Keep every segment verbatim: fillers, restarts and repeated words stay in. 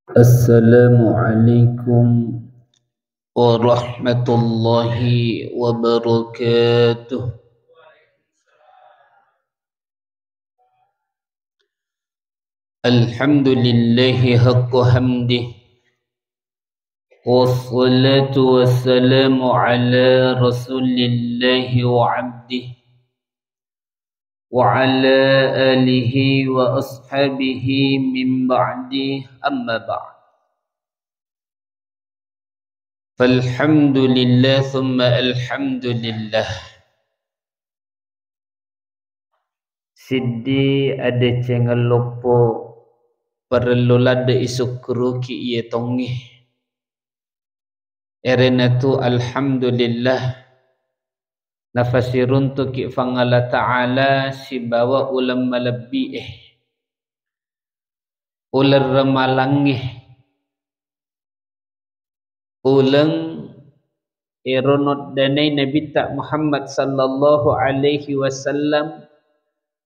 Assalamualaikum warahmatullahi wabarakatuh. Alhamdulillahi haqqa hamdih. Wassalatu wassalamu ala rasulillahi wa abdih. Wa ala alihi wa ashabihi min ba'dih, amma ba'd. Falhamdulillah, thumma alhamdulillah. Siddi adecengeng loppo parellu ladde isukkuruki iye tongnge. Erenatu alhamdulillah, nafasiruntuki Fang Allah Ta'ala sibawa uleng malebbi'e, uleng ramalangnge, uleng ero noddanai Nabitta Muhammad sallallahu alaihi wasallam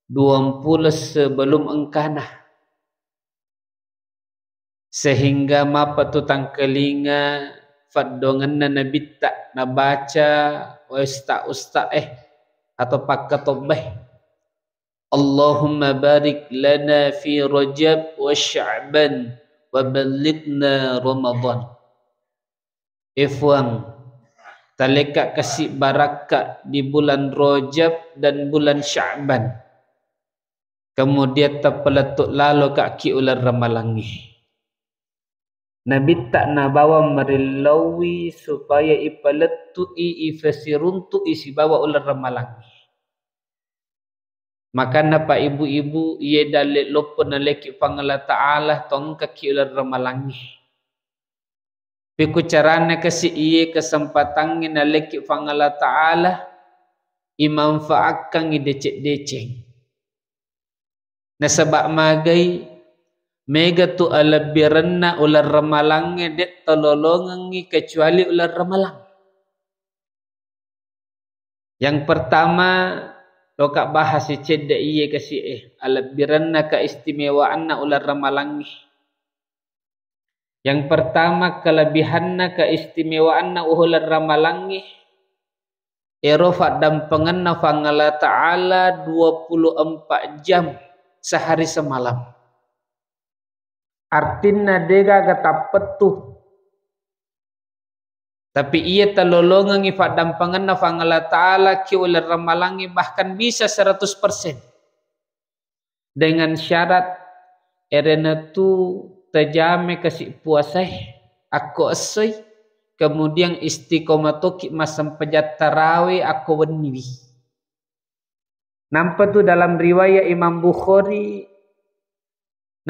duampulo sebelum engkana. Sehingga mappa tu tangkalinga faddongenna Nabitta nabaca ustaz-ustaz e atau pakkatobbae. Allahumma barik lana fi Rajab wa Sya'ban wa ballighna Ramadan. E Fuang, talekka kasi barakka di bulan Rajab dan bulan Sya'ban. Kemudian tapalettu laloka ki uleng ramalangnge. Nabitta nabawa marilauwi supaya ipalettu'i, ifasiruntu'i sibawa uleng ramalangnge. Makanna pa ibu-ibu, iye dalle loppo naleki Fang Allah Ta'ala tongkaki uleng ramalangnge. Pekko caranna kasi iye kesempatangnge naleki Fang Allah Ta'ala, imanfaatkangngi deceng-deceng. Nasaba magai, mega tu alebbirenna uleng ramalangnge de talolongengngi kecuali uleng ramalang. Yang pertama, loka bahas cedde iye kasi e, alebbirenna keistimewaanna uleng ramalangnge. Yang pertama, kelebihanna, keistimewaanna uleng ramalangnge, ero faddampengenna Fang Allah Ta'ala dua puluh empat jam sehari semalam. Artinna degaga tappettu. Tapi iya talolongengngi faddampengenna Fang Allah Ta'ala ki uleng ramalangnge bahkan bisa seratus persen. Dengan syarat erenatu tajame kasi puasae akko essoi, kemudian istiqomah toki massempajang tarawe akko wenniwi. Nampa tu dalam riwayat Imam Bukhari,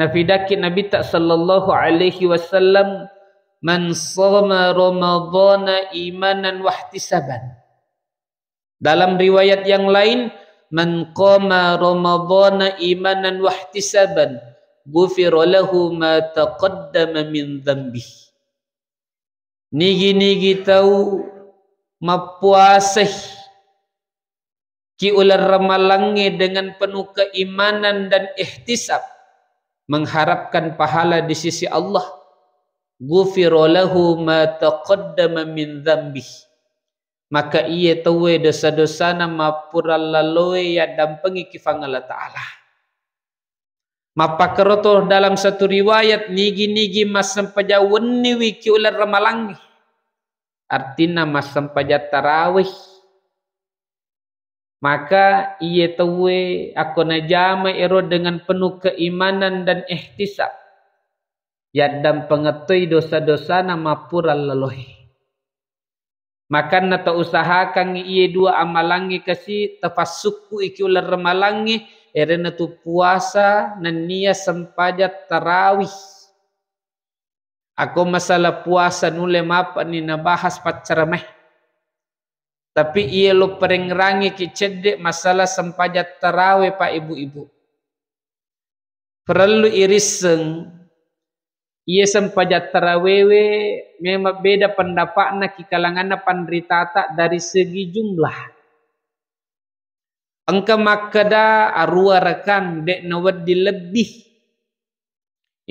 nafidakki Nabitta sallallahu alaihi wasallam, "Man shoma Ramadhana imanan wahtisaban." Dalam riwayat yang lain, "Man qama Ramadhana imanan wahtisaban, ghufira lahu ma taqaddama min dzambih." Nigi-nigi tau mappuasai ki uleng ramalangnge dengan penuh keimanan dan ihtisab, mengharapkan pahala di sisi Allah, ghufira lahu ma taqaddama min dzambih, maka iye tauwe dosa-dosana mappura laloe yaddampengi ki Fang Allah Ta'ala. Mappakeroto dalam satu riwayat, nigi-nigi massempajang wenniwi ki uleng ramalangnge, artinna massempajang tarawih, maka iye tauwe akko najama ero dengan penuh keimanan dan ihtisab, yaddampengettoi dosa-dosana mappura laloe. Makanna tausahakangngi iye dua amalangnge kasi tafassukku iki uleng ramalangnge, erenatu puasa nennia sempajang tarawih. Akko masalah puasa nulle mapani nabahas paccaramae. Tapi iye lo perengngerangngi ki cedde masalah sempajang tarawe, Pak, Ibu-ibu. Perellu irisseng, iye sempajang tarawewe memang beda pendapatna ki kalanganna panritata dari segi jumlah. Engka makkeda arua rakang, de nawedding lebbi.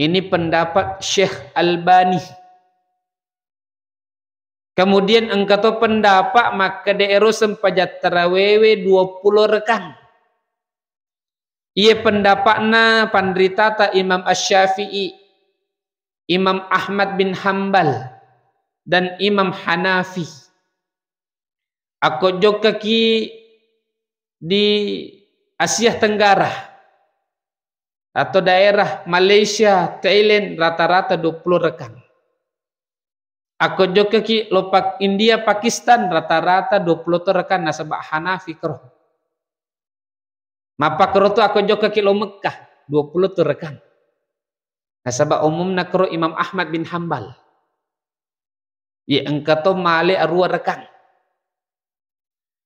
Ini pendapat Syekh Albani. Kemudian engka to pendapat makkeda ero sempajang tarawewe dua puluh rekang. Iye pendapatna panritata Imam Asy-Syafi'i, Imam Ahmad bin Hambal, dan Imam Hanafi. Akko jokkaki di Asia Tenggara atau daerah Malaysia, Thailand, rata-rata dua puluh rekang. Akko jokkaki lo Pak-, India, Pakistan, rata-rata dua puluh to rekang nasaba Hanafi kro. Mappakro tu akko jokkaki lo Mekkah, dua puluh to rekang. Nasaba umumna kro Imam Ahmad bin Hambal. Iya engka to male arua rekang.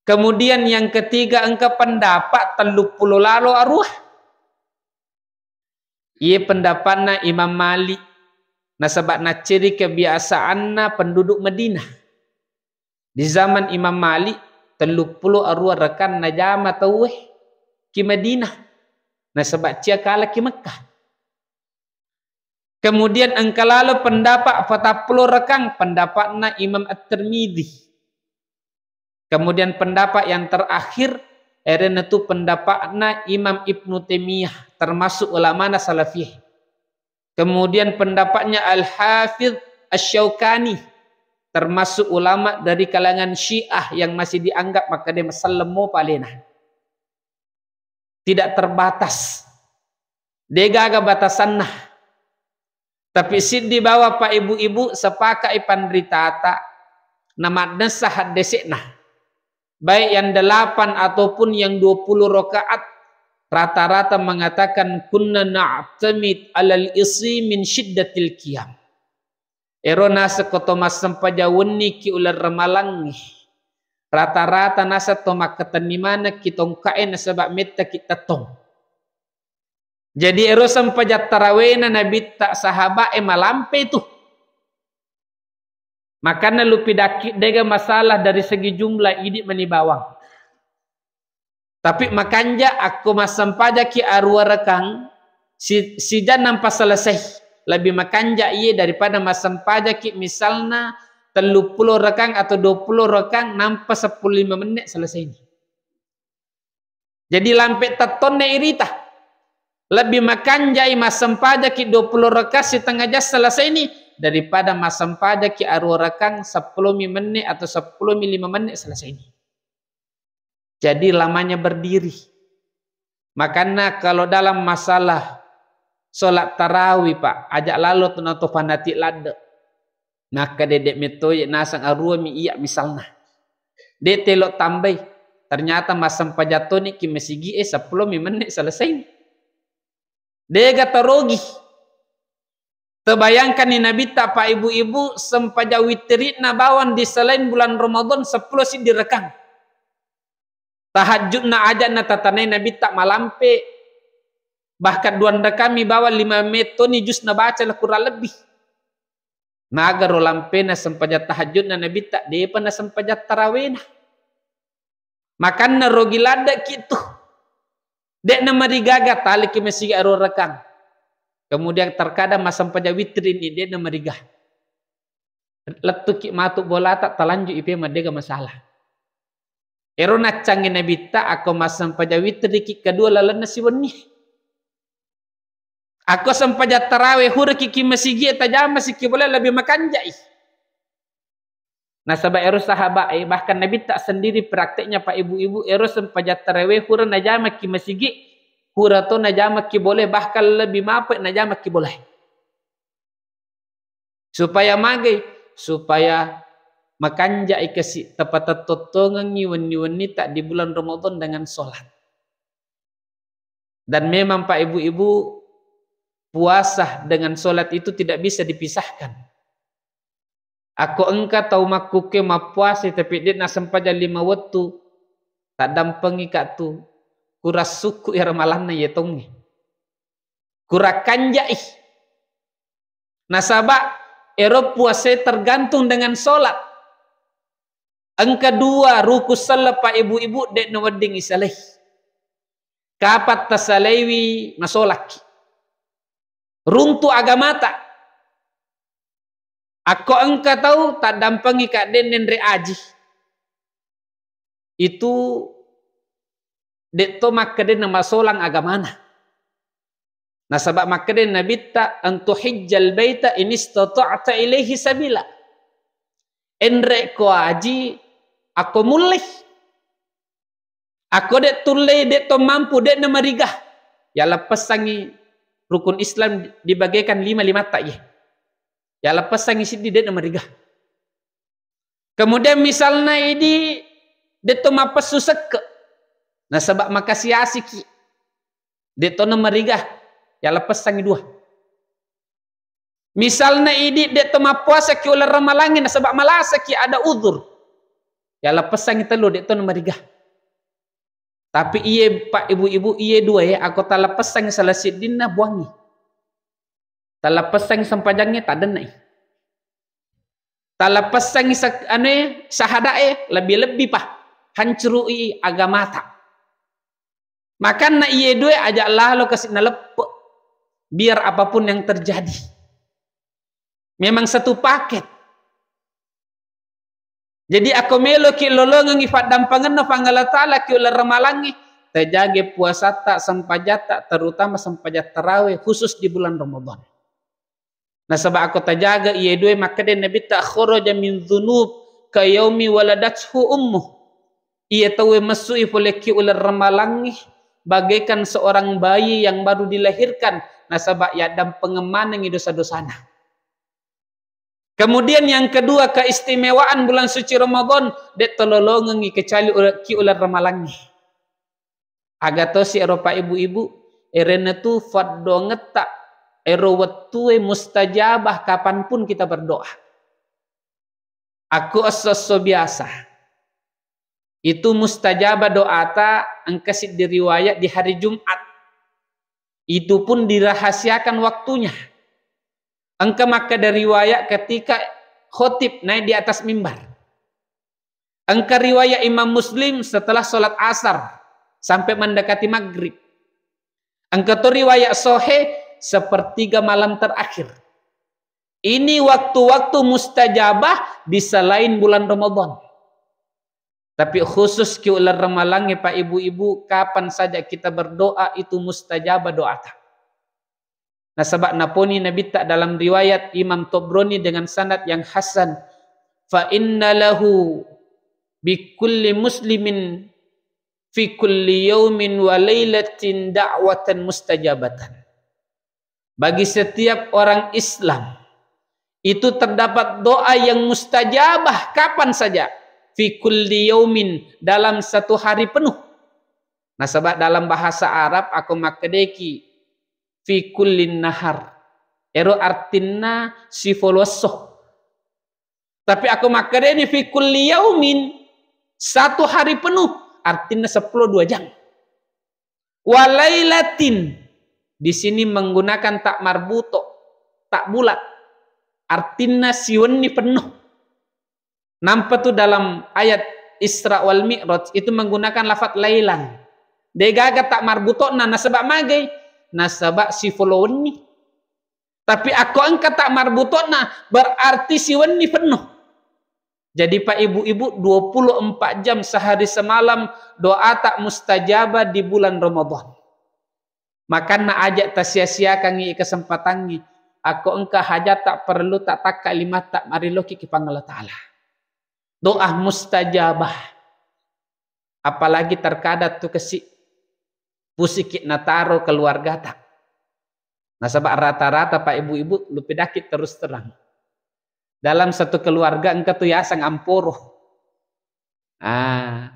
Kemudian yang ketiga engka pendapat tellu puluh lalo arua. Iye pendapatna Imam Malik. Nasaba nacceri kebiasaanna penduduk Madinah. Di zaman Imam Malik, tellu puluh arua rekang najama tauwe ki Madinah. Nasaba cia kala ki Mekkah. Kemudian engka lalo pendapat patappulo rekang, pendapatna Imam At-Tirmidzi. Kemudian pendapat yang terakhir, erenna tu pendapatna Imam Ibnu Taimiyah, termasuk ulamana salafiyah. Kemudian pendapatnya Al-Hafidz Asy-Syaukani, termasuk ulama dari kalangan Syiah yang masih dianggap makkeda maselleng mopa alena. Tidak terbatas. Degaga batasanna. Tapi siddi bawang Pak Ibu-ibu sepakat i panritata na maddessa haddese'na. Baik yang delapan ataupun yang dua puluh rakaat, rata-rata mengatakan kunna na'tamid alal isi min syiddatil qiyam. Ero naseng ko to massempajang wenni ki uleng ramalangnge. Rata-rata naseng to makkatenni maneng ki tongka'e nasaba metta ki tettong. Jadi ero sempajang tarawena Nabitta sahaba'e malampe tu. Makanna lupidakki dega masalah dari segi jumlah idi mani bawang. Tapi makanja akko massempajaki arua rekang si-, sijang nampa selesai. Lebih makanja iye daripada massempajaki misalna tellu puluh rekang atau dua puluh rekang nampa seppulo lima menit selesai ni. Jadi lampe tettonne irita. Lebih makanjai massempajaki dua puluh rekang setengah jam selesai ni daripada massempajaki arua rekang seppulo mi menit atau seppulo mi lima menit selesai ni. Jadi lamanya berdiri. Makanna kalau dalam masalah sholat tarawih, Pak, aja lalo tu nato fanatik ladde. Makkeda de mettoje naseng arua mi iya misalna. De telo tambai. Ternyata massempajang toni ki masigi e seppulo mi menit selesai. Dega tarogi. Tebayangkanni Nabitta, Pak, ibu-ibu, sempajang witirina bawang di selain bulan Ramadan seppulo siddi rekang. Tahajudna aja natatanai Nabitta malampe. Bahkan duanrekang mi bawang lima metto ni jus nabaca lah kurang lebih. Magaro lampena sempajang tahajudna Nabitta, depa nasempajang tarawena. Makanna rogi ladde'ki tu. De'na marigaga, taliki masigi arua rekang. Kemudian terkadang massempajang witri ni, de'na mariga. Lettuki matu bolata, talanjui pe maddega masalah. Ero naccangi Nabitta, akko massempajang witriki kedua lalenna siwenni. Akko sempajang tarawih huraki ki masigi e, tajama siki bola lebih makanjai. Nasaba ero sahabat e, bahkan Nabitta sendiri prakteknya, Pak, ibu-ibu, ero sempajang tarawih hura najama ki masigi, hura to najama ki bola, bahkan lebih mape najama ki bola. Supaya magai, supaya makanjai kasi tapatettottongengi wenni-wenni ta di bulan Ramadan dengan sholat. Dan memang, Pak, ibu-ibu, puasa dengan sholat itu tidak bisa dipisahkan. Akko engka tau makkukke mappuasa tapi de nasempajang lima wettu, taddampengika tu, kurang sukku ero malanna ye tongnge. Kurang kanjai. Nasaba ero puasa tergantung dengan sholat. Engka dua rukun selleng, Pak, ibu-ibu, de nawedding isalai. Kapan tasalaiwi masolakki. Runtu agamata. Akko engka tau taddampengi ka de' nenre aji, itu de' to makkeda namasolang agamana. Nasaba makkeda Nabitta, "Antuhijjal baita inistata'ta ilaihi sabila." Enre ko aji akko mullei. Akko de' tullei, de' to mampu, de' namariga. Ya leppessangi rukun Islam dibagaikan lima, limatta iye. Ya leppessangi siddi, de' namariga. Kemudian misalna idi de' to mappessu sekke, nasaba makasi-asiki, de' to namariga, ya leppessangi dua. Misalna idi de' to mappuasaki uleng ramalangnge nasaba malasaki ada uzur, ya leppessangi tellu, de' to namariga. Tapi iye pak ibu-ibu, iye dua ya, akko taleppessangi salah siddinna buangi. Taleppessangi sempajangnge tadennai. Taleppessangi sak-, anu e, syahadae, lebbi-lebbi pa hancurui agamata. Makanna iye dua aja lalo kasi naleppe, biar apapun yang terjadi. Memang satu paket. Jadi akko meloki lolongengi faddampengenna Puang Allah Ta'ala ki uleng ramalangnge, tajage puasatta, sempajatta, terutama sempajang tarawe khusus di bulan Ramadan. Nasaba akko tajaga iye dua makkeda Nabitta, "Kharaja min dzunub ka yaumi waladathu ummuh." Iye tauwe messui pole ki uleng ramalangnge bagaikan seorang bayi yang baru dilahirkan, nasaba yaddampengeng manengi dosa-dosana. Kemudian yang kedua, keistimewaan bulan suci Ramadan, de' to lolongengi kecuali ule-, ki uleng ramalangnge. Aga tosi ero pak ibu-ibu, erenna tu faddongetta, ero wettue mustajabah kapanpun kita berdoa. Aku esso-esso biasa. Itu mustajabah doata engka siddi riwayat di hari Jumat. Itu pun dirahasiakan waktunya. Engka makkeda riwayat ketika khotib naik di atas mimbar. Engka riwayat Imam Muslim setelah sholat asar sampai mendekati maghrib. Engka to riwayat sohe sepertiga malam terakhir. Ini waktu-waktu mustajabah di selain bulan Ramadan. Tapi khusus ki uleng ramalangnge, Pak, Ibu-ibu, kapan saja kita berdoa itu mustajabah doata. Nasaba naponi Nabitta dalam riwayat Imam Tobroni dengan sanad yang hasan, "Fa inna lahu bi kulli muslimin fi kulli yaumin wa lailatin da'watan mustajabatan." Bagi setiap orang Islam, itu terdapat doa yang mustajabah kapan saja, fi kulli yaumin, dalam satu hari penuh. Nasaba dalam bahasa Arab, ako makkedeki fi kullin nahar, ero artinna sifolo esso. Tapi ako makkedeni fi kulli yaumin, satu hari penuh, artinna seppulo dua jang. Walailatin, di sini menggunakan tak marbuto, tak bulat, artinna siwenni penuh. Nampa tu dalam ayat Isra wal Mi'raj itu menggunakan lafat lailan. Degaga tak marbutona, nasaba magai, nasaba sifolo wenni. Tapi ako engka tak marbutona, berarti siwenni penuh. Jadi, Pak, Ibu-ibu, dua puluh empat jam sehari semalam doa tak mustajabah di bulan Ramadan. Makanna aja tasia-siakangngi kesempatangngi. Ako engka hajat tak perlu tak takka limatta mariloki ki Puang Allah Ta'ala. Doa mustajabah. Apalagi terkadang tu kesi pusiki nataro keluargata. Nasaba rata-rata, Pak, Ibu-ibu, lupidaki terus terang. Dalam satu keluarga engka tu yaseng amporo. Ah,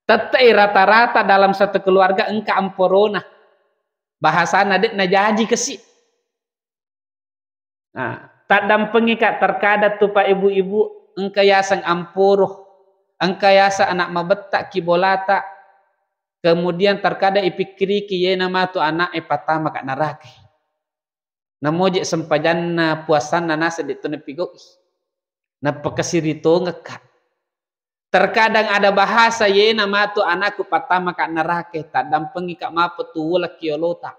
tette'i rata-rata dalam satu keluarga engka amporona. Bahasana de' najaji kesi. Nah, taddampengi ka terkadang tu, Pak, Ibu-ibu, engka yaseng amporo, engka yaseng anak mabetta ki bolata, kemudian terkadang ipikkiriki yena matu anak e pattama ka neraka. Namoje sempajanna puasanna naseng de' to napigau'i. Napakasiri tongekka. Terkadang ada bahasa yena matu anakku pattama ka neraka, taddampengi ka mape tu wola ki olota.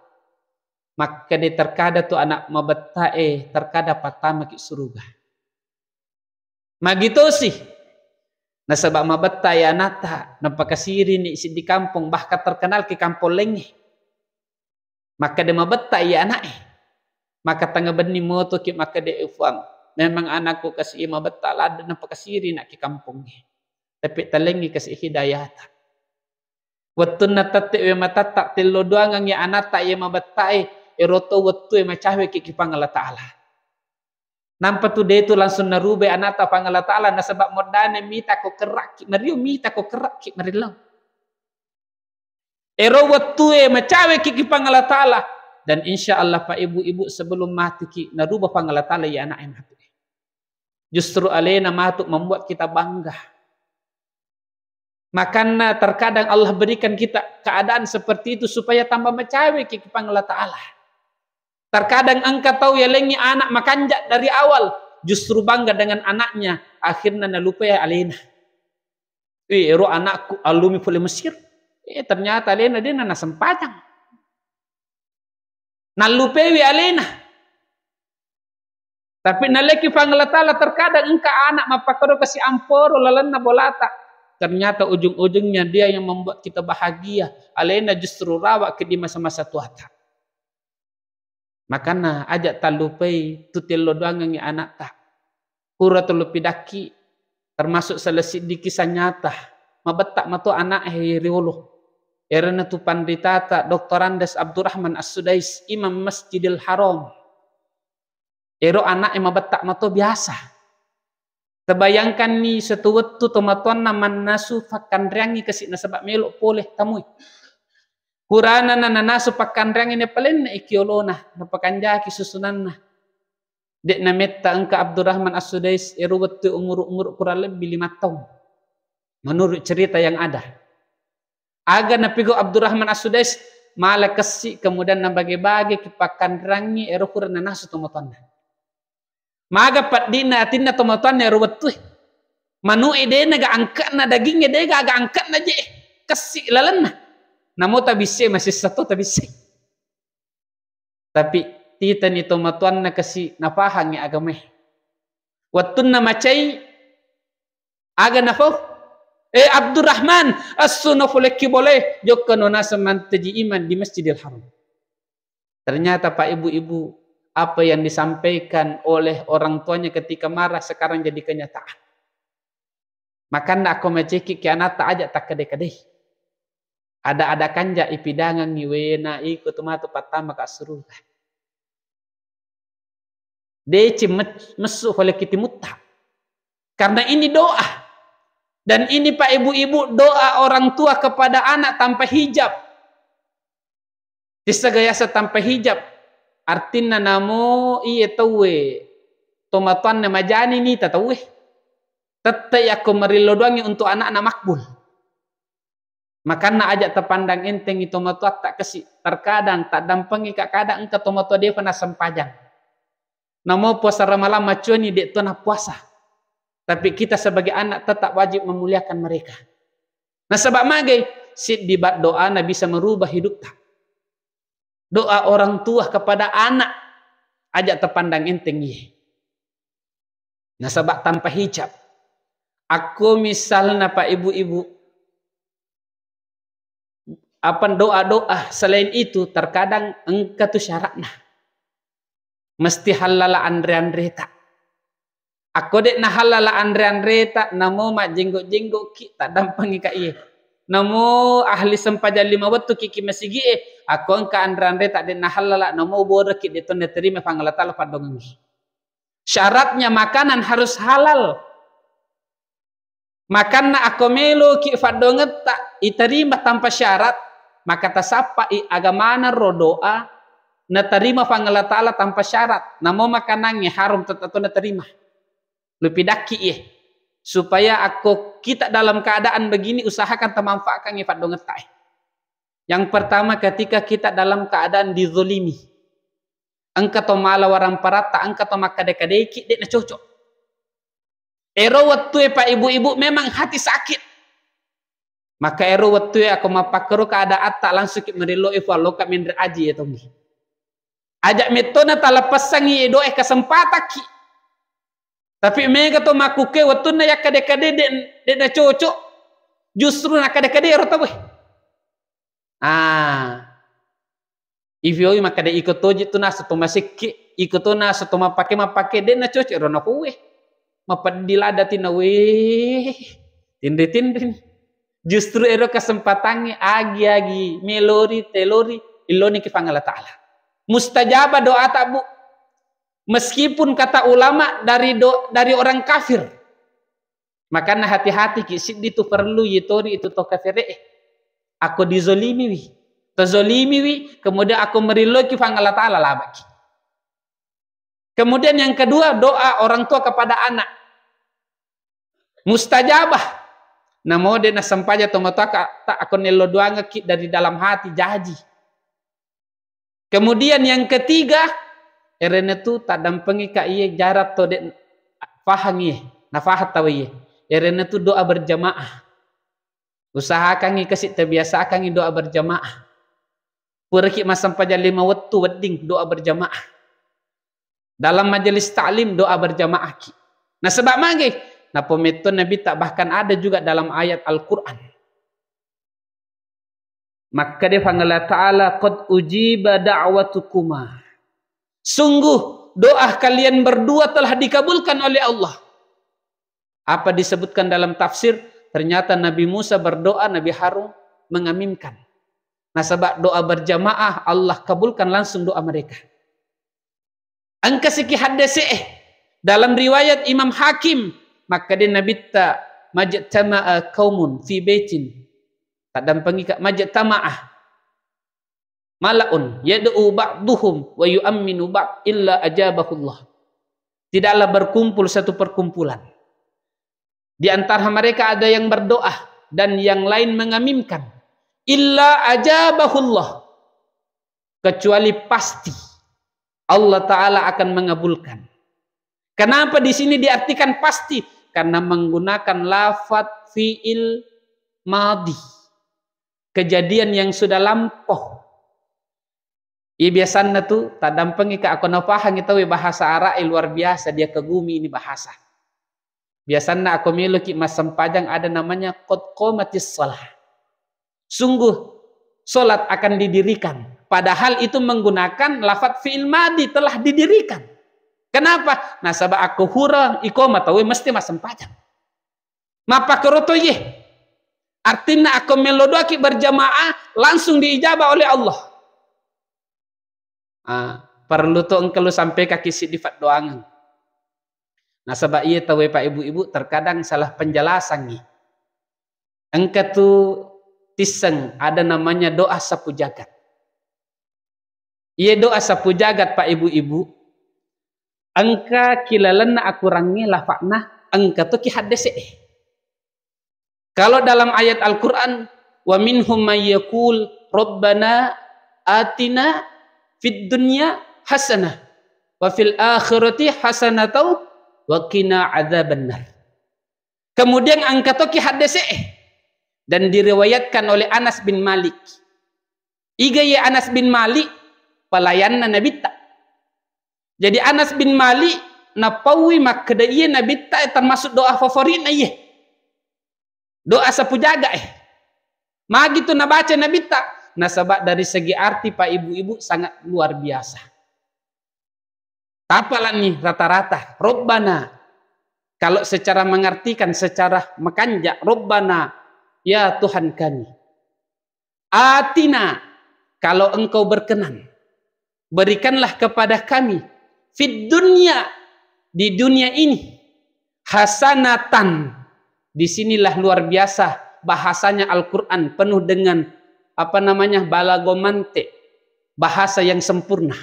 Makkeda terkadang tu anak mabettae terkadang pattamaki suruga. Magitosi. Nasaba mabetta e anatta, napakasirini siddi kampong, bahkan terkenal ki kampong laingnge. Makkeda mabetta iya anak e. Maka tengnga benni motoki makkeda, "E Fuang, memang anakku kasi mabetta ladde napakasiri nak ki kampongnge. Tapi talengngi kasi hidayata." Wettunna tette we matatta tello doangengngi anatta iya mabetta e, ero to wettue macaweki ki Puang Allah Ta'ala. Nampa tu de tu langsung narubai anatta Puang Allah Ta'ala, nasaba moddane mita ko kerrakki, mario mita ko kerrakki marillau. Ero wettue macaweki ki Puang Allah Ta'ala, dan insya Allah Pak Ibu-ibu sebelum matiki naruba Puang Allah Ta'ala ya anak e matu. Justru alena matu membuat kita bangga. Makanna terkadang Allah berikan kita keadaan seperti itu supaya tambah macaweki ki Puang Allah Ta'ala. Terkadang engka tau yalengngi anak makanja dari awal, justru bangga dengan anaknya, akhirnya nalupai alena. "Wih, ero anakku allumi pole Mesir." Eh, ternyata alena dena nasempajang. Nallupewi alena. Tapi naleki Puang Allah Ta'ala terkadang engka anak mappakoro kasi amporo lalenna bolata. Ternyata ujung-ujungnya dia yang membuat kita bahagia. Alena justru rawa ke di masa-masa tuata. Makanna aja tallupai tu tello doangengngi anatta. Pura tellu pidakki, termasuk salah siddi kisah nyata. Mabetta mato anak e riolo. Erena tu panritata Doktor Andes Abdurrahman As-Sudais, Imam Masjidil Haram. Ero anak e mabetta mato biasa. Tabayangkanni satu wettu tomatoanna mannasu fakkanreangngi kasi nasaba melo pole tamui. Purana na nanasu pakkanreangngi napalenna iki olona, napakanjaki susunanna. Dek nametta engka Abdurrahman As-Sudais ero wettu umur-umur kurang lebih lima tahun. Menurut cerita yang ada. Aga napigau Abdurrahman As-Sudais, mala kessi, kemudian nabage-bage ki pakkanreangngi ero pura nanasu tomatoanna. Maga paddina atinna tomatoanna ero wettue. Manu e de naga angkana, daging e de gaga angkana je. Kessi lalenna. Namo tabisse masessa to tabisse. Tapi titani tomatoanna kasi napahangngi agamae. Wettunna macai, aga nafau? "Eh, Abdurrahman, assu nafolekki bole, jokkano naseng manteji imang di Masjidil Haram." Ternyata, Pak, Ibu-ibu, apa yang disampaikan oleh orang tuanya ketika marah sekarang jadi kenyataan. Makanna akko macekki ki anatta aja takkede-kedei. Ada-ada kanja ipidangengngi wena iko tu matu pattama ka suruga. Deci met-, messu fale kitimutta. Karena ini doa. Dan ini, Pak, Ibu-ibu, doa orang tua kepada anak tanpa hijab. Tissega yaseng tanpa hijab. Artinna namo iye tauwe tomatoanna majani nita tauwe. Tette yakko marillo doangngi untuk anakna makbul. Makanna aja tapandang entengngi tomatoatta kasi. Terkadang taddampengngi ka kada engka tomatoa defa nasempajang. Namo puasa Ramalang macuani de to napuasa. Tapi kita sebagai anak tetap wajib memuliakan mereka. Nasaba magai, siddi bak doana bisa merubah hidupta. Doa orang tua kepada anak aja tapandang enteng iye. Nasaba tanpa hijab. Akko misalna, Pak, Ibu-ibu, apa doa-doa selain itu terkadang engka tu syaratna. Mesti hallala anre-anreta. Akko de nahallala anre-anreta, namo majjenggo-jenggoki, taddampengi ka iye. Namo ahli sempajang lima wettu ki ki masigi e, akko engka anre-anreta de nahallala, namo boreki de to naterima Puang Allah Ta'ala paddongengngi. Syaratnya makanan harus halal. Makanna akko meloki faddongetta iterima tanpa syarat, maka tasappai agamana ro doa naterima Puang Allah Ta'ala tanpa syarat. Namo makanangnge harum tettetto naterima. Lupidakki iye. Supaya akko kita dalam keadaan begini, usahakan tamanfaatkan iye faddongetta e. Yang pertama, ketika kita dalam keadaan dizolimi. Engka to mala waramparatta, engka to makkada-kadaiki, de nacocok. Ero wettue, Pak, Ibu-ibu, memang hati sakit. Maka ero wettue akko mappakkero keadaatta, langsungki merillo, "E Puang, loka menre aji ya tongi." Aja' mettona taleppessangngi doa e kesempatakki. Tapi mega to makkukke wettunna yakkade-kade de', de' nacocok, justru nakkade-kade ero tauwe. Ah. Ifioi makkeda iko toji tu nasu to masekke, iko to nasu to mappake-mappake, de' nacocok ero nakuwe. Mapeddi ladati na we. Tinri-tinri. Justru ero kesempatangnge agi-agi melori, telori, illoni ki Puang Allah Ta'ala. Mustajabah doa tak, Bu. Meskipun kata ulama dari do-, dari orang kafir. Makanya hati-hati ki, siddi tu perlu yitoni itu to kafire. Ako dizolimiwi. Tozolimiwi, kemudian ako merilloki Puang Allah Ta'ala labaki. Kemudian yang kedua, doa orang tua kepada anak. Mustajabah. Namo de' nasempaja tomatoa ka, tak ako nello doangaki dari dalam hati jaji. Kemudian yang ketiga, erena tu taddampengika iye jarak to de' fahang iye, nafahang tau iye. Erena tu doa berjamaah. Usahakangngi kasi' tabiasakangngi doa berjamaah. Puraki massempajang lima wettu wedding doa berjamaah. Dalam majelis taklim doa berjamaah ki. Nasaba' magi? Napometto Nabitta, bahkan ada juga dalam ayat Al-Quran. Makkeda Puang Allah Ta'ala, "Qad ujiba da'watukuma." Sungguh doa kalian berdua telah dikabulkan oleh Allah. Apa disebutkan dalam tafsir? Ternyata Nabi Musa berdoa, Nabi Harun mengaminkan. Nasaba' doa berjamaah, Allah kabulkan langsung doa mereka. Engka siki haddese'e. Dalam riwayat Imam Hakim, makkeda Nabitta, "Majtama'a qaumun fi baitin." Taddampengika, "Majtama'a mala'un yad'u ba'duhum wa yu'amminu ba'd illa ajabahullah." Tidaklah berkumpul satu perkumpulan. Di antara mereka ada yang berdoa dan yang lain mengaminkan. Illa ajabahullah. Kecuali pasti Allah Ta'ala akan mengabulkan. Kenapa di sini diartikan pasti? Karena menggunakan lafat fi'il madhi. Kejadian yang sudah lampau. Iya biasanna tu, taddampengika ako napahangi tauwe bahasa Arab, eh, luar biasa, dia kagumi ini bahasa. Biasanna ako meloki massempajang ada namanya qad qamatis shalah. Sungguh salat akan didirikan. Padahal itu menggunakan lafat fi'il madhi, telah didirikan. Kenapa? Nasaba' ako hura iqamah tauwe mesti massempajang. Mappakoroto iye. Artinna ako melo doaki berjamaah langsung diijabah oleh Allah. Ah, perlu to engka lu sampaikaki siddi faddoangeng. Nasaba' iye tauwe, Pak, Ibu-ibu, terkadang salah penjelasangngi. Engka tu tisseng ada namanya doa sapu jagat. Iye doa sapu jagat, Pak, Ibu-ibu, engka ki lalenna akurangnge lafa'na, engka to ki haddese'e. Kalau dalam ayat Al-Quran, "Wa minhum may yaqul rabbana atina fid dunya hasanah wa fil akhirati hasanatau wa qina adzabannar." Kemudian engka to ki haddese'e dan diriwayatkan oleh Anas bin Malik. Iga iye Anas bin Malik? Pelayanna Nabitta. Jadi Anas bin Malik napaui makkeda iye Nabitta, eh, termasuk doa favoritna iye. Doa sapu jaga, eh. Magi tu nabaca Nabitta? Nasaba' dari segi arti, Pak, Ibu-ibu, sangat luar biasa. Tapalani rata-rata, Rabbana. Kalau secara mengartikan, secara makanja', Rabbana, ya Tuhan kami. Atina, kalau Engkau berkenan, berikanlah kepada kami, fid dunya, di dunia ini, hasanatan. Disinilah luar biasa bahasanya Al-Quran, penuh dengan, apa namanya, balagomante, bahasa yang sempurna.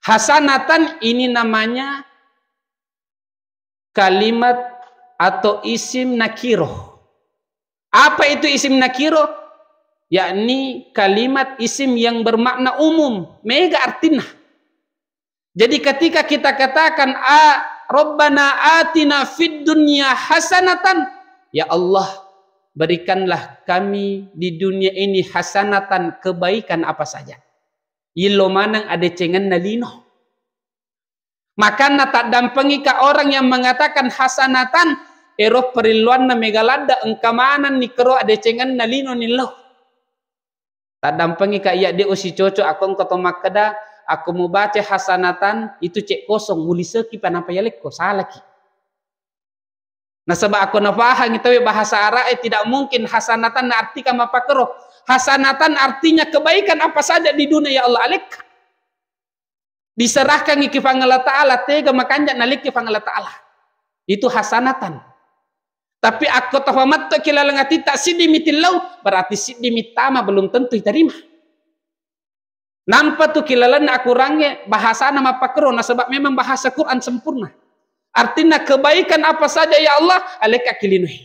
Hasanatan ini namanya kalimat atau isim nakiro. Apa itu isim nakiro? Yakni kalimat isim yang bermakna umum, mega artinna. Jadi ketika kita katakan, "A, Rabbana atina fid dunya hasanatan," ya Allah, berikanlah kami di dunia ini hasanatan, kebaikan apa saja. Yillo maneng adecengenna lino. Makanna taddampengika orang yang mengatakan hasanatan, ero perilluanna mega ladde engka manenni kero adecengenna lino nillau. Taddampengika iya de usicocok akko engka to makkeda, akko mubaca hasanatan itu cek kosong, muliseki pa napa yalekko, salaki. Nasaba akko nafahangi tauwe bahasa Ara'e, tidak mungkin hasanatan artika mappakero. Hasanatan artinya kebaikan apa saja di dunia, ya Allah, alekka. Diserahkangi ki Puang Allah Ta'ala, tega makanja nalekki Puang Allah Ta'ala. Itu hasanatan. Tapi akko tafamatto ki laleng atitta siddi mitillau, berarti siddi mittama belum tentu diterima. Nampa tu ki lalenna akurangnge bahasana mappakero, nasaba memang bahasa Quran sempurna. Artinya kebaikan apa saja ya Allah, alekka ki linoi.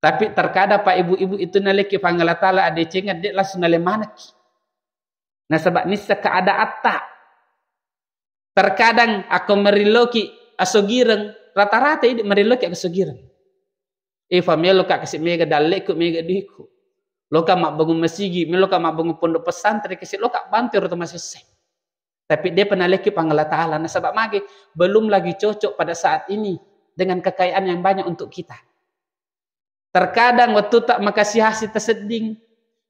Tapi terkadang Pak Ibu-ibu itu nalekki Puang Allah Ta'ala adecengeng, de langsung nale manekki. Nasaba nissa keadaatta. Terkadang akko merilloki asogireng, rata-rata idi merilloki asogireng. Eva, meloka kasi mega dalleku, mega duiku. Loka mabbangun masigi, meloka mabbangun pondok pesantren, kasi loka bantu ero to masesse. Tapi depa nalekki Puang Allah Ta'ala. Nasaba mage, belum lagi cocok pada saat ini dengan kekayaan yang banyak untuk kita. Terkadang waktu tak makasih-kasih terseding,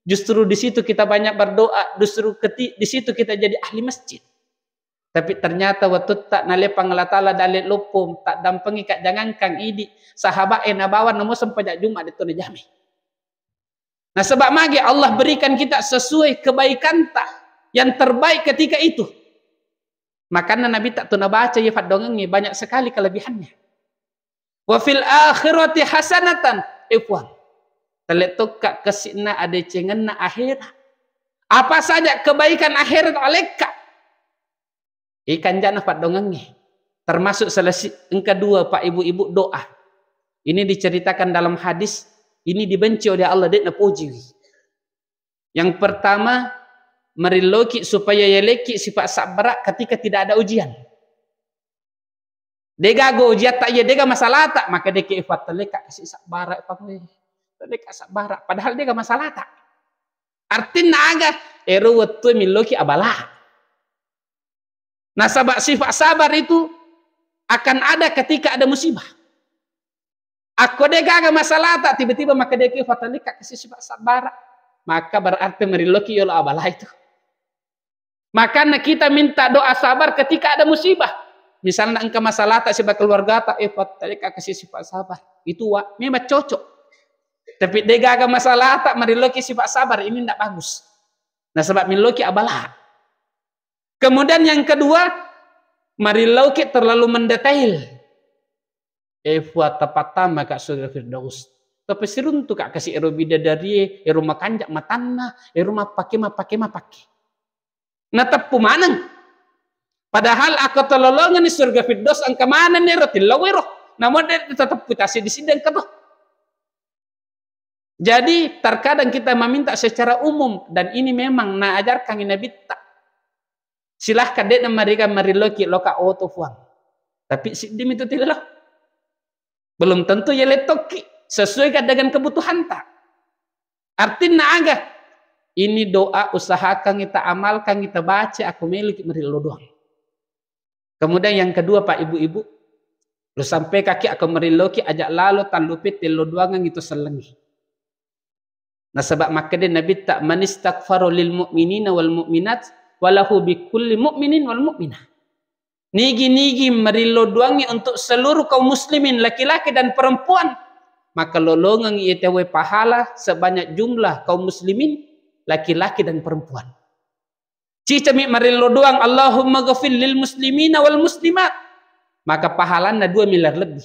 justru di situ kita banyak berdoa, justru keti-, di situ kita jadi ahli masjid. Tapi ternyata waktu tak nale Puang Allah Ta'ala dalle loppo, tak dampengi ka, jangankan idi, sahabat e nabawa namo sempajak Jumat de to najame. Nasaba mage Allah berikan kita sesuai kebaikanta yang terbaik ketika itu. Makanya Nabi tak tu nabaca ya faddongengnge, banyak sekali kelebihannya. Wa fil akhirati hasanatan. Eh, Puang, talettokka kesi'na adecengenna akhirat. Apa saja kebaikan akhirat alekka. Ikan jana faddongengnge. Termasuk salah si-, engka dua, Pak, Ibu-ibu, doa. Ini diceritakan dalam hadis, ini dibenci oleh Allah, de napojiwi. Yang pertama, merilloki supaya yalekki sifat sabbara ketika tidak ada ujian. Dega go ujiatta iya, dega masalata, maka deke ifattaleka kasi sabbara, Pak, we. Taleka sabbara, padahal dega masalata. Artinna aga? Ero wettu milloki abala. Nasaba sifat sabar itu akan ada ketika ada musibah. Akko de gaga masalata, tiba-tiba maka deke fatalika kasi sifat sabar, maka berarti merilloki yolo abala itu. Makanya kita minta doa sabar ketika ada musibah. Misalnya engka masalata siba keluargata, eh, fatalika kasi sifat sabar. Itu wa, memang cocok. Tapi de gaga masalata, merilloki sifat sabar, ini ndak bagus. Nasaba milloki abala. Kemudian yang kedua, marillauki terlalu mendetail. Eh, fua tapattama ka surga Firdaus. Tapi siruntu ka kasi ero bidadarie, ero makanja matanna, ero mappake, mappake, mappake. Nateppu maneng. Padahal akko tololongeng surga Firdaus engka maneng ero tillau ero. Namun de tateppu tasi di sidang keto. Jadi, terkadang kita meminta secara umum, dan ini memang naajarkan Nabitta. Silahkan de' namariga marilloki loka oto, Fuang. Tapi siddi mitu tillo. Belum tentu ya lettokki sesuai dengan kebutuhanta. Artinna aga? Ini doa usahakan kita amalkan, kita baca, aku meloki marillo doang. Kemudian yang kedua, Pak, Ibu-ibu, lo sampai kaki aku merilloki aja lalo tallupe tello doangan itu sellengi. Nasaba makkeda Nabitta, "Man istaghfara lil mu'minina wal mu'minat, walahu bi kulli mu'minin wal mu'minah." Nigi-nigi merillo doangi untuk seluruh kaum muslimin, laki-laki dan perempuan, maka lolongengi iya tauwe pahala sebanyak jumlah kaum muslimin, laki-laki dan perempuan. Cicami marillo doang, "Allahumma ghafir lil muslimina wal muslimat." Maka pahalanna dua miliar lebih.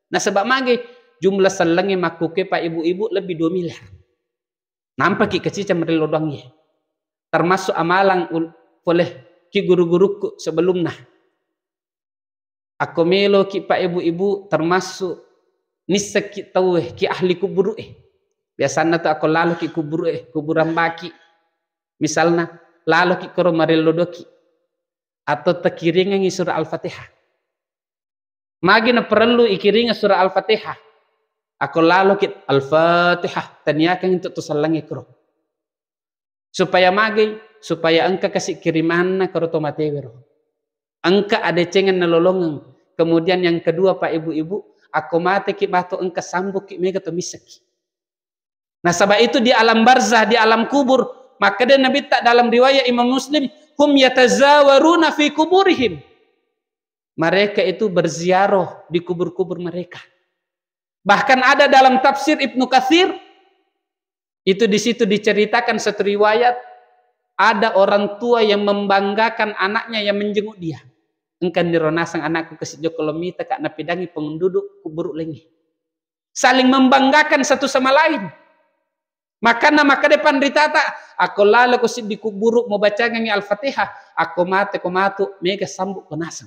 Nasaba mage jumlah sellengnge makkukue, Pak, Ibu-ibu, lebih dua miliar. Nampaki kacica marillo doangnge. Termasuk amalang ul-, pole ki guru-gurukku sebelumna. Akko meloki, Pak, Ibu-ibu, termasuk nisseki tauwe ki ahli kuburu'e. Biasanna tu akko laloki kuburu'e, kuburan baki. Misalna, laloki koro marillo doki. Atau takiringengi surah Al-Fatihah. Magi naparellu ikiringa surah Al-Fatihah? Akko laloki Al-Fatihah, taniakan untuk tu sellengnge koro. Supaya magei, supaya engka kasi kirimanna karo to matewero. Engka adecengenna lolongeng. Kemudian yang kedua, Pak Ibu-ibu, akko mateki matu engka sambuki mega to misseki. Nasaba itu di alam barzah, di alam kubur, makkeda Nabitta dalam riwayat Imam Muslim, "Hum yatazawaruna fi kuburihim." Mereka itu berziarah di kubur-kubur mereka. Bahkan ada dalam tafsir Ibnu Katsir, itu di situ diceritakan satu riwayat, ada orang tua yang membanggakan anaknya yang menjenguk dia. Engka niro naseng anakku kasi jokka lo mita ka napidangi penduduk kuburu lengi. Saling membanggakan satu sama lain. Makana makkeda panritata, akko laloko siddi kuburu mubacangengi Al-Fatihah, akko mate ko matu mega sambuk ko naseng.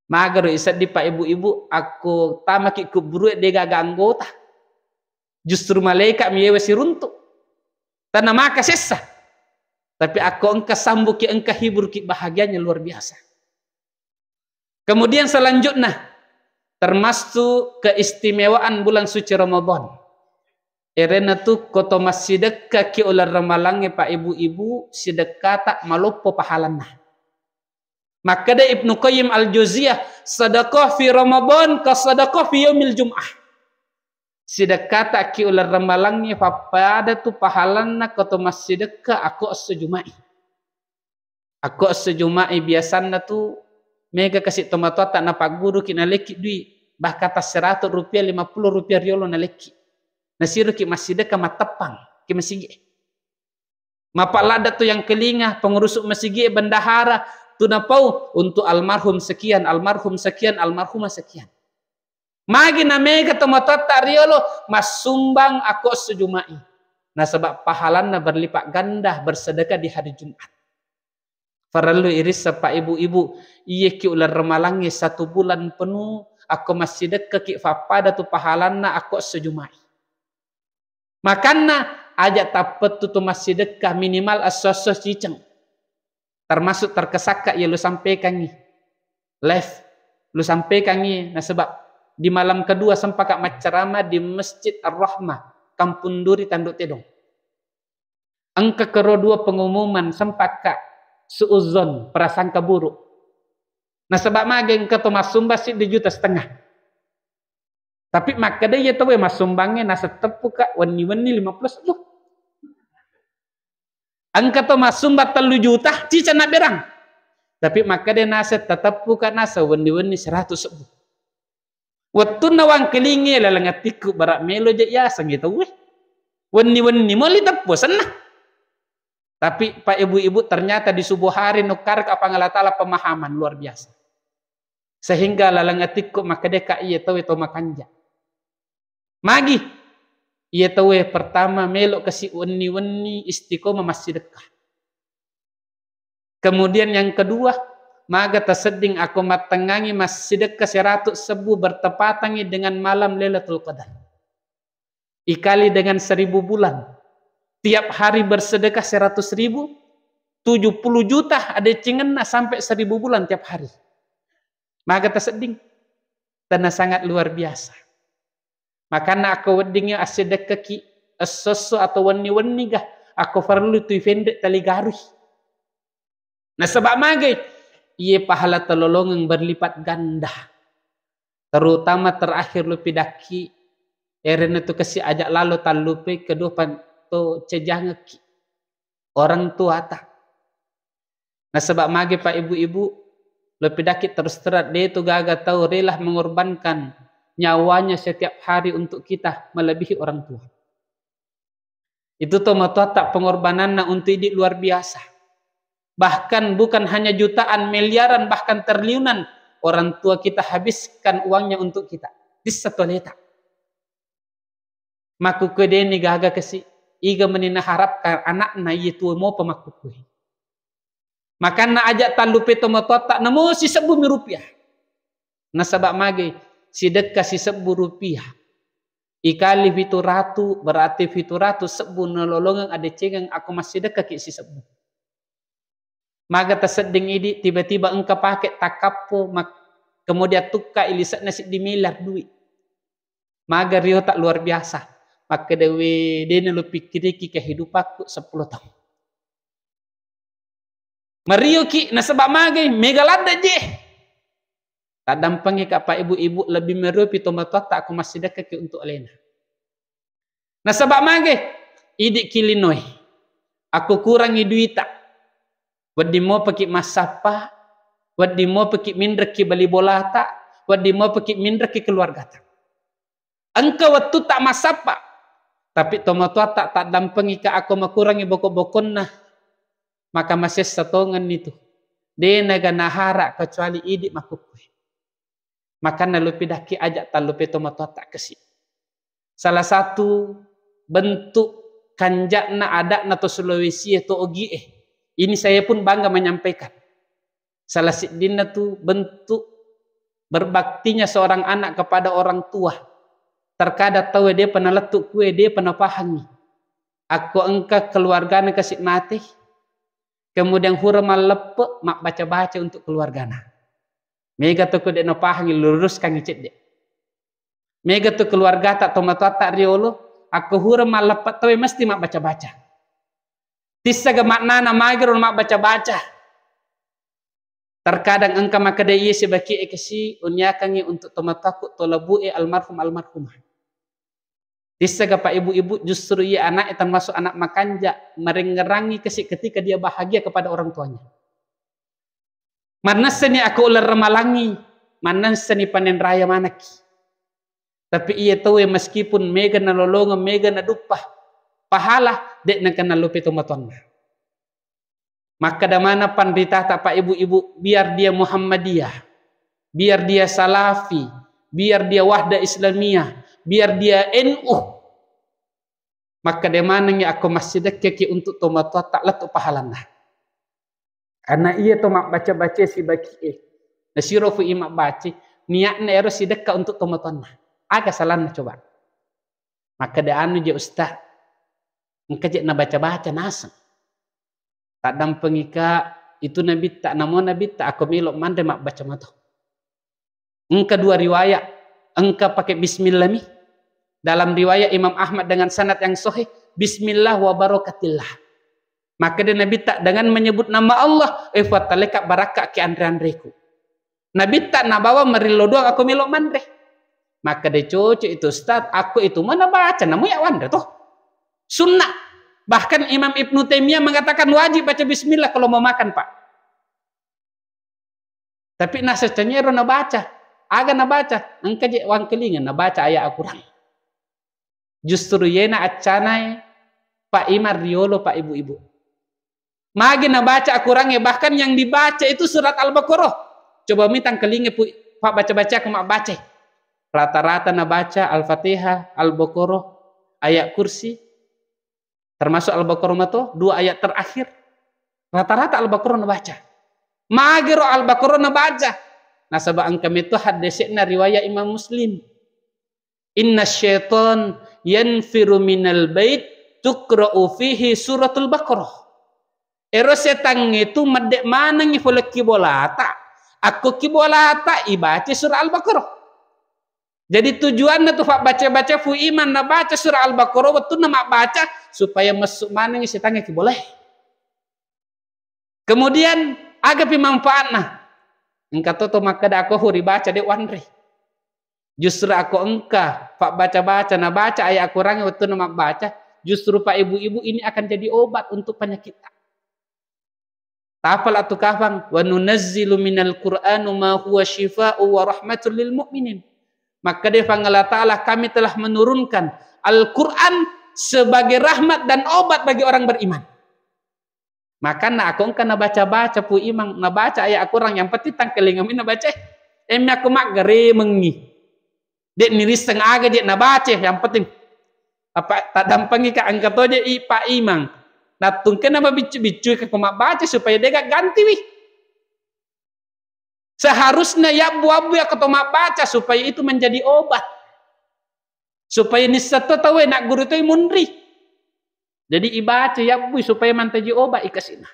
Magaro isedding, Pak, ibu-ibu, akko tamaki kuburue de gaga anggota. Justru malaika mi yewe siruntu. Tana maka sessa. Tapi akko engka sambuki, engka hiburki, bahagianya luar biasa. Kemudian selanjutnya, termasuk keistimewaan bulan suci Ramadan. Erena tu koto massidekka ki uleng ramalangnge, Pak, ibu-ibu, sidekkata maloppo pahalanna. Makkeda Ibnu Qayyim Al-Jauziyah, "Sadaqah fi Ramadan ka sadaqah fi yaumil Jum'ah." Sidekkata ki uleng ramalangnge pappada tu pahalanna koto massidekka akko esso Juma'i. Akko esso Juma'i biasanna tu mega kasi tomatoatta napagguruki nalekki dui, bahkan tas seratus rupiah, lima puluh rupiah riolo nalekki. Nasiruki massidekka matteppang ki masigi. Mappaladda tu yang kelinga, pengurus masigi, bendahara, tu napau untuk almarhum sekian, almarhum sekian, almarhumah sekian. Magi na mega tomatoatta riolo massumbang akko esso Juma'i. Nasaba pahalanna berlipat ganda bersedekah di hari Jumat. Farellu irissa, Pak, ibu-ibu, iye ki uleng ramalangnge satu bulan penuh, akko massidekkaki pappada tu pahalanna akko esso Juma'i. Makanna aja tappettu tu massidekka minimal esso-esso ciceng. Termasuk terkesakka iya lu sampaikangi. Live lu sampaikangi, nasaba di malam kedua sempaka maccarama di Masjid Ar-Rahmah, Kampung Duri, Tanduk Tedong. Engka kero dua pengumuman sempaka suuzon, prasangka buruk. Nasaba mage engka to massumba siddi juta setengah. Tapi makkeda iya tauwe massumbangnge naseng teppuka wenni-wenni lima puluh sebbu. Engka to massumba tellu juta, cica nabberang. Tapi makkeda naseng tateppuka naseng wenni-wenni seratus sebbu. Wettunna wangkelinge laleng atikku bara melo je yaseng tauwe. Wenni-wenni moli teppu senna. Tapi Pak, ibu-ibu, ternyata di subuh hari nukkarka apang Allah Ta'ala pemahaman luar biasa. Sehingga laleng atikku makkedaka iya tauwe to makanja. Magi iya tauwe pertama melo kasi wenni-wenni istiqomah massidekka. Kemudian yang kedua, maga tasedding akko mattengngangi massidekka seratus sebbu bertepatangi dengan malam Lailatul Qadar. Ikali dengan seribu bulan. Tiap hari bersedekah seratus ribu, tujuh puluh juta adecengenna sampai seribu bulan tiap hari. Maga tasedding. Tana sangat luar biasa. Makanna akko weddingngi assidekkaki esso-esso atau wenni-wenni ga, akko farellu tui fenre tali garui. Nasaba magai, iye pahala talolongeng berlipat ganda. Terutama terakhir lu pidakki, erena tu kasi aja lalo tallupai kedua pan to cejangekki orang tuata. Nasaba mage, Pak, ibu-ibu, lebih daki terus terang, de tu gaga tau rela mengorbankan nyawanya setiap hari untuk kita melebihi orang tua. Itu tomatoatta pengorbananna untuk idi luar biasa. Bahkan bukan hanya jutaan, miliaran, bahkan triliunan orang tua kita habiskan uangnya untuk kita. Dissa toleta. Makkukkue deni gaga kasi, iga meni naharapkan anakna iye tuo mopa makkukkue. Makanna aja tallupe tomatoatta namo sisebbu mi rupiah. Nasaba mage, sidekka sisebbu rupiah. Ikali fitu ratu, berarti fitu ratu sebbu nalolongeng adecengeng akko massidekkaki sisebbu. Maga tasedding idi tiba-tiba engka paket takkappo, mak-, kemudian tukka ilisekna siddi miliar duit. Maga riota luar biasa. Makkedawe, de' nalupikkiriki kehidupakku seppulo taung. Marioki, nasaba magai, mega ladde' je. Taddampengika, Pak, Ibu-ibu, lebbi mariopi tomatoatta akko massidekkaki untuk alena. Nasaba magai, idi'ki linoe. Akko kurangi duita. Wedding mopaki massappa, wedding mopaki minrekki bali bolata, wedding mopaki minrekki keluargata. Engka wettutta massappa, tapi tomatoatta taddampengika akko makurangi boko-bokonna, maka masessa tongenni tu. De' naga nahara kecuali idi' makkukkue. Makanna lupi dakki aja' tallupe tomatoatta kasi. Salah satu bentuk kanja'na ada'na to Sulawesi e to Ogi e. Ini saya pun bangga menyampaikan. Salah siddinna tu bentuk berbaktinya seorang anak kepada orang tua. Terkadang tau e de'pa nalettu' kue, de'pa napahangi. Akko engka keluargana kasi mate, kemudian hura malleppe', mabbaca-baca untuk keluargana. Mega to ko de' napahangi, luruskangi cedde'. Mega tu keluargata, tomatoatta riolo, akko hura malleppe' tau e mesti mabbaca-baca. Tissaga maknana magero mabbaca-baca. Terkadang engka makkeda, "Iye, sibaki'e kasi uniakangngi untuk tomatoakku to labu'e almarhum almarhumah." Tissaga, Pak, Ibu-ibu, justru iye anaknya termasuk anak makanja, merengerangi kasi ketika dia bahagia kepada orang tuanya. Mannessani akko ulerramalangngi, mannessani panen raya manakki. Tapi iye tauwe meskipun mega nalolongeng, mega naduppa pahala, de' nengka nallupe tomatoanna. Makkeda mana panritata, Pak, Ibu-ibu, biar dia Muhammadiyah, biar dia Salafi, biar dia Wahdah Islamiyah, biar dia N U, makkeda manengngi akko massidekkeki untuk tomatoatta lettu pahalanna. Karena iya to mabbaca-baca sibaki'e. Nasiro fu i mabbaca, niatna ero sidekka untuk tomatoanna. Aga salanna coba? Makkeda anu je Ustaz, engka je nabaca-baca naseng. Taddampengika itu nabitta, namo nabitta, ako melo manre mabbaca mato. Engka dua riwayat, engka pakai bismillah mi. Dalam riwayat Imam Ahmad dengan sanad yang sahih, "Bismillah wa barakatillah." Makkeda nabitta, "Dengan menyebut nama Allah, eh, fattaleka barakka ki anre-anreku." Nabitta nabawa marillo doang ako melo manre. Makkeda, "Cocok itu, Ustaz. Ako itu mana baca, namu ya wanre toh." Sunnah. Bahkan Imam Ibnu Taimiyah mengatakan wajib baca bismillah kalau mau makan, Pak. Tapi naseng cengero nabaca. Aga nabaca? Engka je wangkelinga nabaca ayat Al-Quran. Justru yena accanai Pak Imam riolo, Pak, Ibu-ibu. Magi nabaca Al-Quran, bahkan yang dibaca itu surat Al-Baqarah. Coba mi tangkelinga pu-, Pak, baca-baca aku mabbaca. Rata-rata nabaca Al-Fatihah, Al-Baqarah, ayat kursi, termasuk Al-Baqarah mato, dua ayat terakhir. Rata-rata Al-Baqarah nabaca. Magero Al-Baqarah nabaca. Nasaba engka meto haddese'na riwayat Imam Muslim. "Inna syaitan yanfiru minal bait tuqra'u fihi suratul Baqarah." Ero setangnge tu medde manengngi pole kibolata. Akko kibolata ibaca surah Al-Baqarah. Jadi tujuanna tu fabbaca-baca fu imang nabaca surah Al-Baqarah wettunna mabbaca supaya messu manengngi setangnge kibolae. Kemudian, agapi manfaatna? Engka to to makkeda, "Ako hu ribaca de wanre." Justru ako engka fabbaca-baca, nabaca ayat Al-Quran wettunna mabbaca, justru Pak, Ibu-ibu, ini akan jadi obat untuk penyakit. Tapala tu kafang, "Wa nunazzilu minal Qur'anu ma huwa syifa'u wa rahmatul lil mu'minin." Makkeda Puang Allah Ta'ala, "Kami telah menurunkan Al-Quran sebagai rahmat dan obat bagi orang beriman." Makanna ako engka nabaca-baca pu imang, nabaca ayat Al-Quran, yang penting tangkelinga mi nabaca. Emmi ako maggaremengngi. De nirisseng aga je nabaca, yang penting. Apa taddampengika engka to je i Pak Imang. Nattungkena mabiccu-biccu ka ko mabbaca supaya de gaggantiwi. Seharusnya yabbu-abbu ako to mabbaca supaya itu menjadi obat. Supaya nisseng to tauwe nagguru toi munri. Jadi ibaca yabbui supaya mancaji obat ikasina.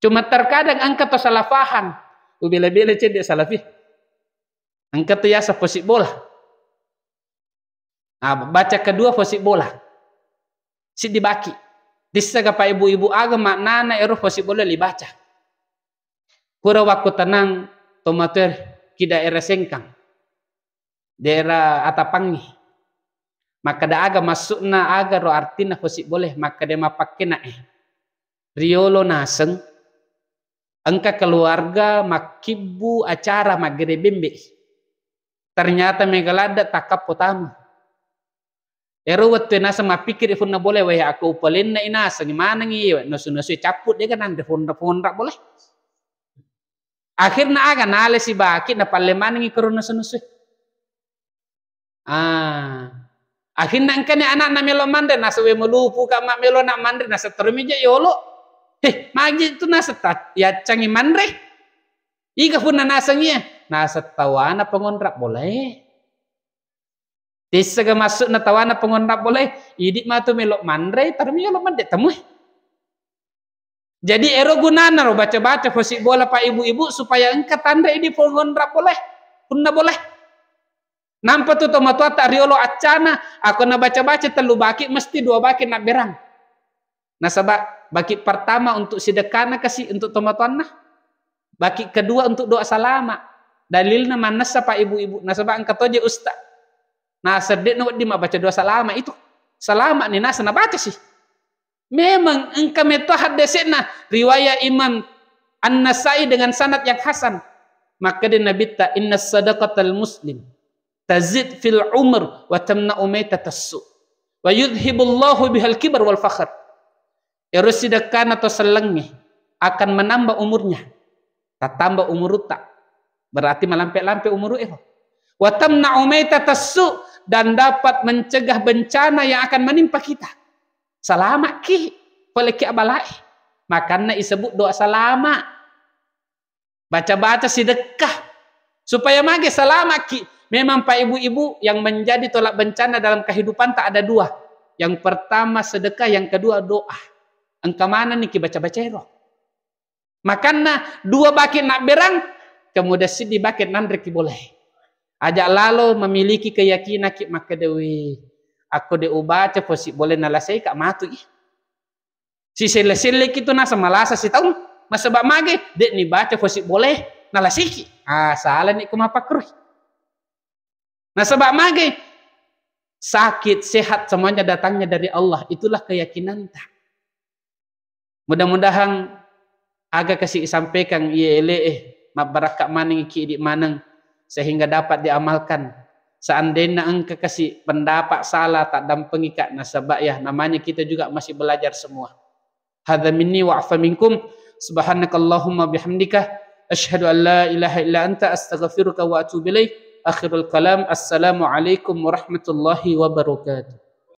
Cuma terkadang engka to salah faham. Ubela-bela cedde salafi. Engka to yasa posik bola. Ah, baca kedua fosi bola. Siddi baki. Tissega pa ibu-ibu aga maknana ero fosi bola libaca. Pura wakku tenang tomatoe ki daerah Sengkang. Daerah Atapangngi. Makkeda aga maksudna, aga ro artina fosi bola, makkeda mappakkena e. Riolo naseng, engka keluarga makkibbu acara maggere bembe. Ternyata mega ladde takkappo tamu. Ero wettu e naseng mappikkiri funna bola, weh, aku upalenna i naseng manengi, nasu-nasu cappu dega nanre fonra-fonra bola. Akhirna aga nale sibaki napalle manengi karo nasu-nasu. Ah. Akhirna engkani anakna melo manre, naseng we malupu ka mak melo nak manre, naseng terumi je yolo. Heh, magi tu naseng ta-, yaccangi manre. Iga funna naseng iya, naseng tawana pengonrak bolae. Tissega maksudna tawana pengonrak bolae, idi matu melo manre, terumi yolo mande temui. Jadi ero gunana ro baca-baca fosi bola pa ibu-ibu supaya engka tanre idi pengonrak bolae. Punna bolae. Nampa tu tomatoatta riolo accana, ako nabaca-baca tellu baki, mesti dua baki nabberang. Nasaba baki pertama untuk sidekkana kasi untuk tomatoanna. Baki kedua untuk doa salama. Dalilna mannessa pa ibu-ibu. Nasaba engka toje usta. Naseng de'na wedding mabbaca doa salama itu. Salama ni naseng nabaca si. Memang engka metto haddese'na riwayat Imam An-Nasai dengan sanad yang hasan. Makkeda Nabitta, "Inna sadaqatal muslim tazid fil umr wa tamna'u maitatas su, wa yudhibullahu bihal kibar wal fakhr." Ero sidekkana to sellengnge akan menambah umurnya. Tattamba umurutta. Berarti malampe-lampe umuru ero. Wa tamna'u maitatas su, dan dapat mencegah bencana yang akan menimpa kita. Salama'ki, poleki abalae. Makanna isebut doa salama. Baca-baca sidekkah. Supaya mage salama'ki. Memang pa ibu-ibu yang menjadi tolak bencana dalam kehidupan tak ada dua. Yang pertama sedekah, yang kedua doa. Engka manenni ki baca-baca ero. Makanna dua baki nabberang, kemudian siddi baki nanreki bolae. Aja lalo memiliki keyakinan ki makkeda, "Wih, akko de ubaca fosi bolae nalasei ka matu i." Siselle-selleki tu naseng malasa sitaung, nasaba mage de ni baca fosi bolae nalasiki. Ah, salani ko mapakkerui. Nasaba mage sakit, sehat semuanya datangnya dari Allah. Itulah keyakinanta. Mudah-mudahan aga kasi isampaikan iye ele'e, mabbarakka maneng iki idi maneng sehingga dapat diamalkan. Seandainya engka kasi pendapat salah, tak dampengi ka, nasaba ya namanya kita juga masih belajar semua. Hadza minni wa afa minkum. Subhanakallahumma bihamdika, asyhadu an la ilaha illa anta, astaghfiruka wa atubu ilaik. Akhirul kalam, assalamualaikum warahmatullahi wabarakatuh.